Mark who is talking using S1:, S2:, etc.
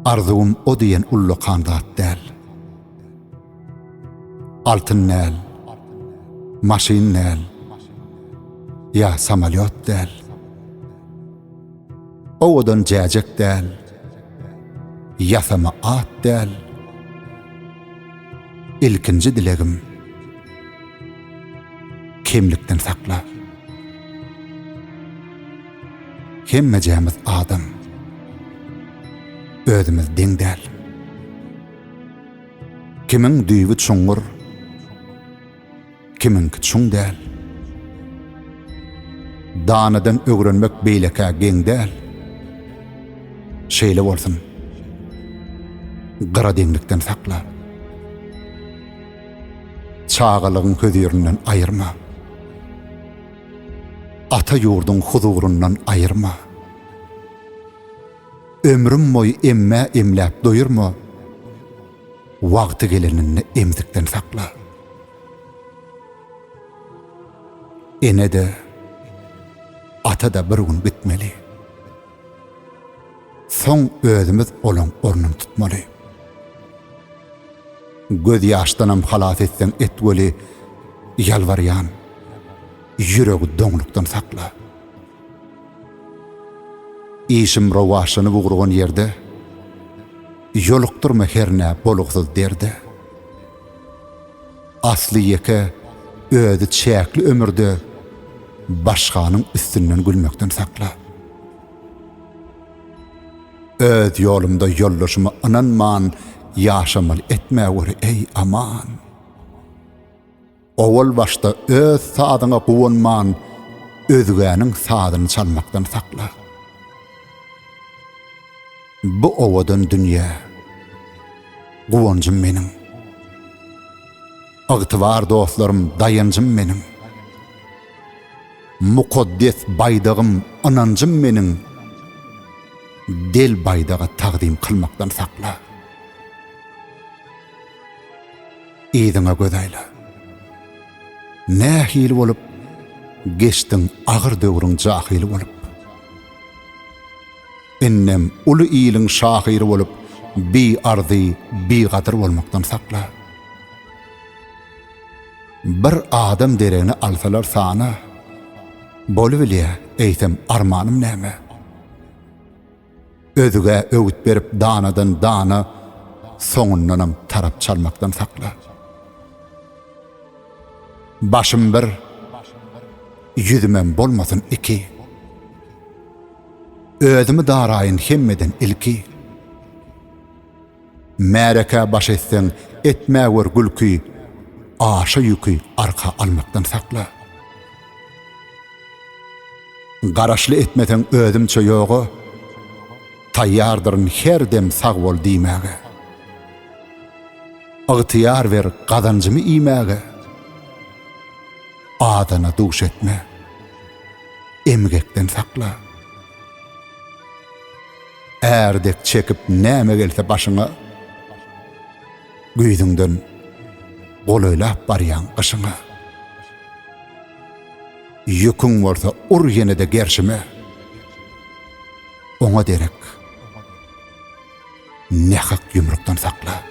S1: Arzuwym o diýen ullakan zat däl. Altyn däl, maşyn däl, ýa samolýot däl. Owadan jäjek däl, ýasama at däl. Ilkinji dilegim kemlikden sakla. Hemmejämiz adam. Özümiz deň däl. Kimiň düýbi çuňňur, kimiňki çuň däl. Danadan öwrenmek beýlekä geň däl. Şeýle bolsun. Gyradeňlikden sakla. Çagalygyň hözirinden aýyrma. Ata ýurduň huzuryndan aýyrma. Ömrüm boýy emmä emläp doýurma, Wagty geleninde emzikden sakla. Ene-de, ata-da bir gün gitmeli. Soň özümiz olaň ornuny tutmaly. Gözýaşdanam halas etseň et weli, ýalbarýan, ýüregi doňlukdan sakla. Işim rowaçlanyp ugrugan ýerde, Ýolukdyrma hernä bolugsyz derde. Asly ýeke, özi çäkli ömürde Başganyň üstünden gülmekden sakla. Öz ýolumda ýoldaşyma ynanman Ýaşamaly etmäweri, eý, aman! Owal başda öz sazyňa guwanman, özgäniň sazyny çalmakdan sakla. Bu owadan dünýä, guwanjym meniň. Ygtybar dostlarym, daýanjym meniň. Mukaddes baýdagym, ynanjym meniň. Del baýdaga tagzym kylmakdan sakla. Yzyňa göz aýla. Nähili bolup geçdiň agyr döwrüň jahyly bolup. Indem uly iliň şahyry bolup bi arzy, bi gadyr bolmakdan sakla. Bir adam deregine alsalar sana, bolubilýä, eýsem armanym näme? Özgä öwüt berip danadan dana, soňundanam tarap çalmakdan sakla. Başym bir, ýüzümem bolmasyn iki. Özümi daraýyn hemmeden ilki. Märekä baş etseň, etmäwer gülki, Aşa ýüki arka almakdan sakla. Garaşly etmeseň özümçe ýoga, Taýýardyryn her dem sag bol diýmäge. Ygtyýar ber gazanjymy iýmäge, Adana duş etme, emgekden sakla. Är dek çekip näme gelse başyňa, Güýzüňden golaýlap barýaň gyşyňa. Ýüküň bolsa ur ýene-de gerşime, Oňa derek nähak ýumrukdan sakla.